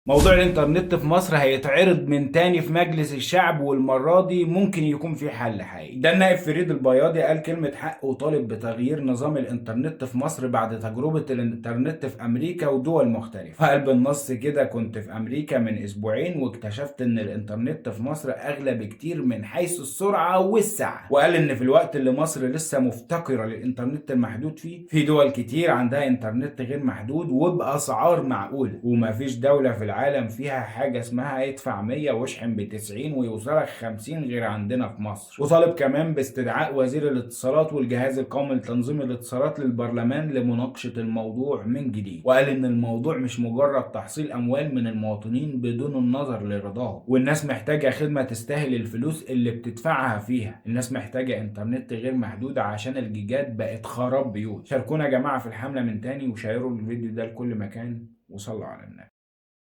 موضوع الانترنت في مصر هيتعرض من تاني في مجلس الشعب، والمرة دي ممكن يكون في حل حقيقي. ده النائب فريد البياضي قال كلمة حق وطالب بتغيير نظام الانترنت في مصر بعد تجربة الانترنت في امريكا ودول مختلفة. قال بالنص كده: كنت في امريكا من اسبوعين واكتشفت ان الانترنت في مصر اغلى بكتير من حيث السرعة والسعة. وقال ان في الوقت اللي مصر لسه مفتقرة للانترنت المحدود فيه، في دول كتير عندها انترنت غير محدود وبأسعار معقولة، ومفيش دولة في العالم فيها حاجة اسمها ادفع 100 واشحن ب90 ويوصلك 50 غير عندنا في مصر. وطالب كمان باستدعاء وزير الاتصالات والجهاز القومي لتنظيم الاتصالات للبرلمان لمناقشة الموضوع من جديد. وقال ان الموضوع مش مجرد تحصيل اموال من المواطنين بدون النظر لرضاهم، والناس محتاجة خدمة تستاهل الفلوس اللي بتدفعها فيها. الناس محتاجة انترنت غير محدود عشان الجيجات بقت خراب بيوت. شاركونا يا جماعة في الحملة من تاني، وشيروا الفيديو ده لكل مكان، وصلوا على النبي.